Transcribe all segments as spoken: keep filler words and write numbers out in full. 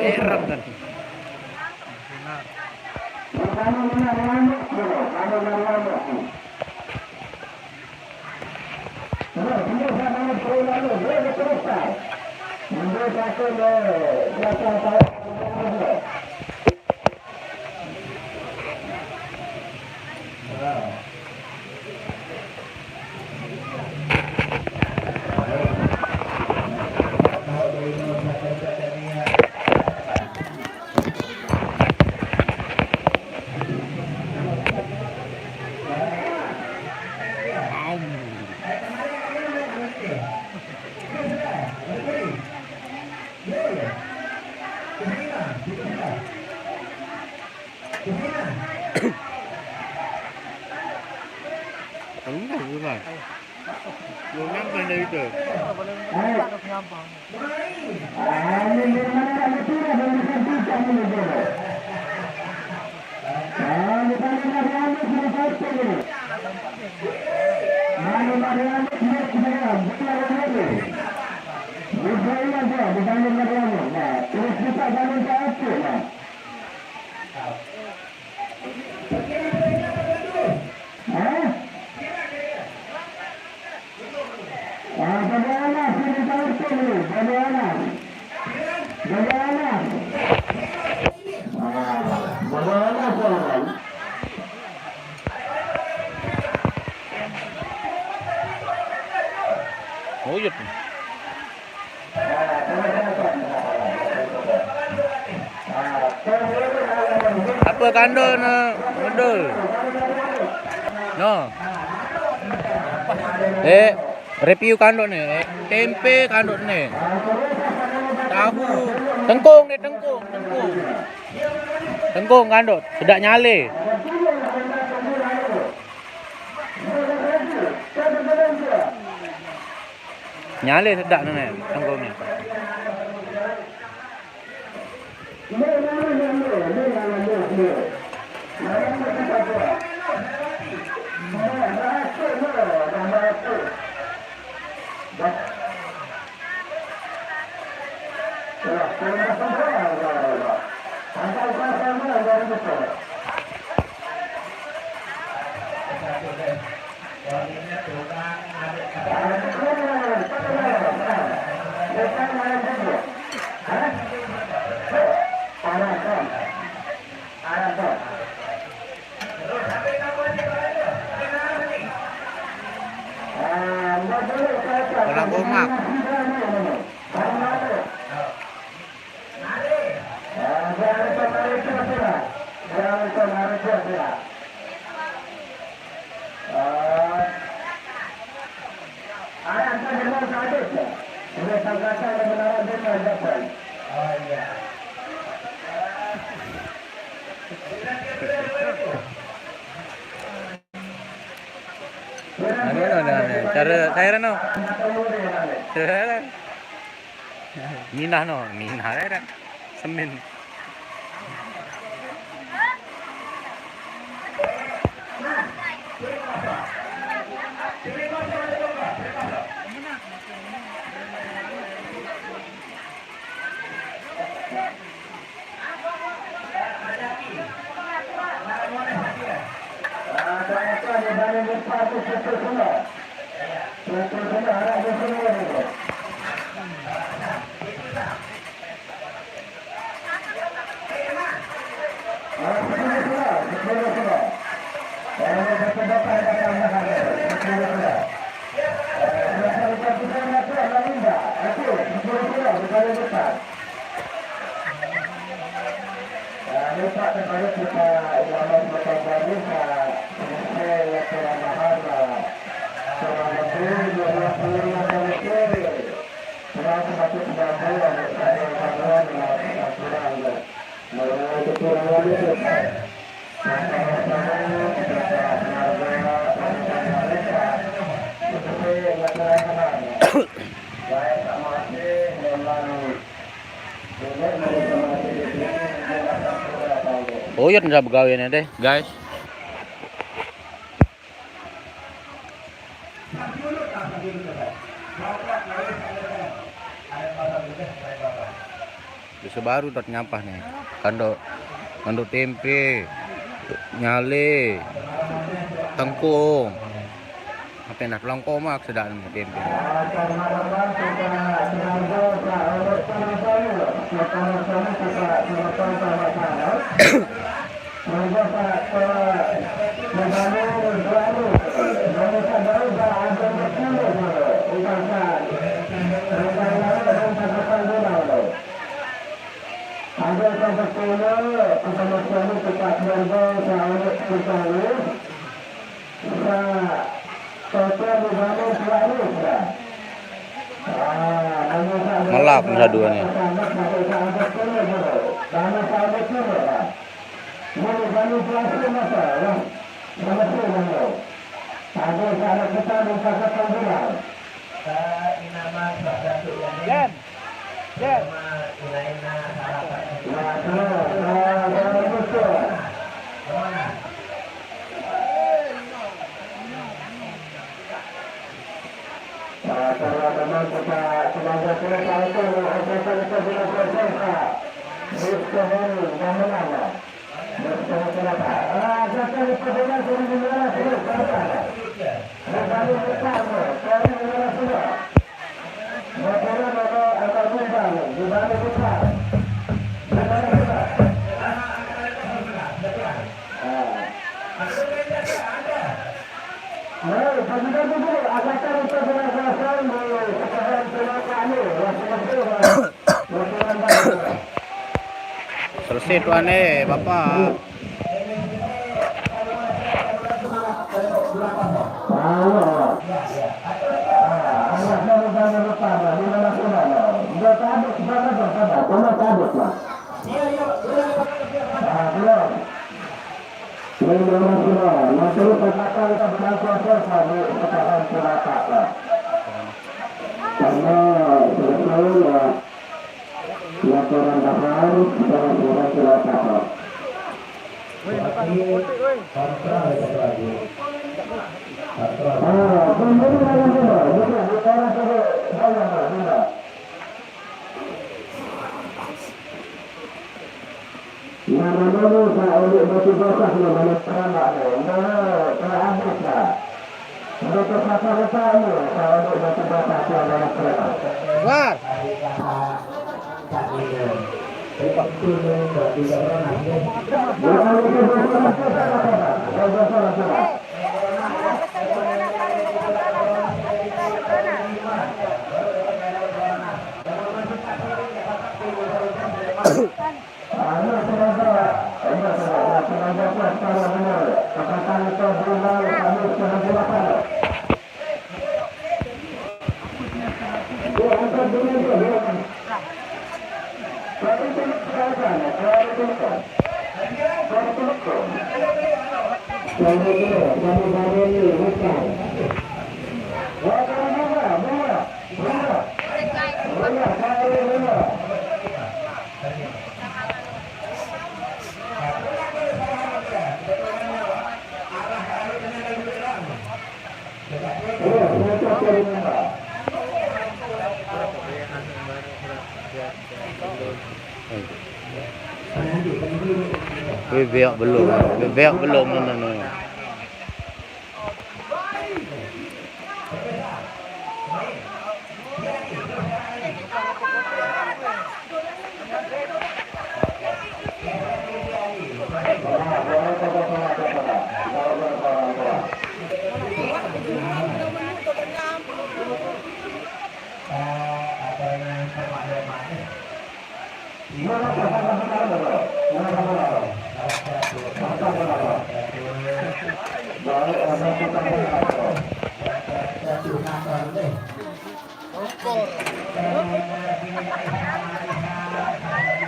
Heran kan. Tengah bukan. Lu nyampah dari itu. Terus kita bangun ke atas, nah. Hah? Ah, Baba Anas, ini tahu tu ni, Baba Anas. Baba Anas. Ah, Baba Anas, kawan. Oh, iya tu. Apa kandung, eh, modal? No. Eh, review kandung ni. Eh, tempe kandung ni. Tahu. Tengkung ni, tengkung, tengkung. Tengkung kandung. Sedap nyale. Nyale sedap ni, tengkung ni. Orang Komak. Anu, anu, anu, anu. Cara saya, anu. Minah, no, minah, ya, kan? Semin. Uyut nda begawe ne deh, guys. Desa Baru dot nyampah nih. Kando, kando tempe, nyale, tengkung. Apa yang dah pelangkau mak sedang tempe. Melap nih dua nih. Jen, Jen. Selesai tuan eh, Bapak. Karena sebetulnya laporan dasar kita sudah tidak apa-apa. Woi, lepas putih, woi. Kontrol itu lagi. Kontrol. Ah, benar, benar, benar. Betul, betul, betul. Benar, benar. Nama-nama Pak Elik Batu Basah nama-nama terang, Pak. Nama terang, Pak. Ada kesalahan, Pak Elik Batu Basah nama-nama terang. Keluar. Wih, beak belum, wih, beak belum, no, no, no.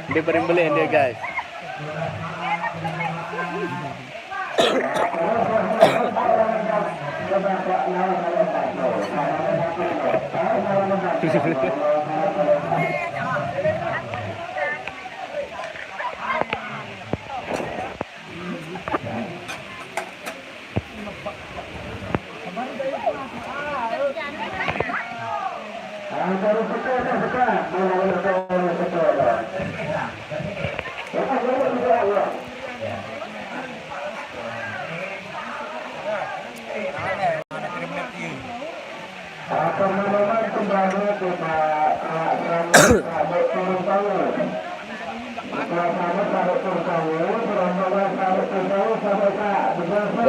Dia paling beli dia, guys.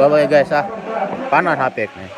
Coba ya, guys, ah. Panas H P nih.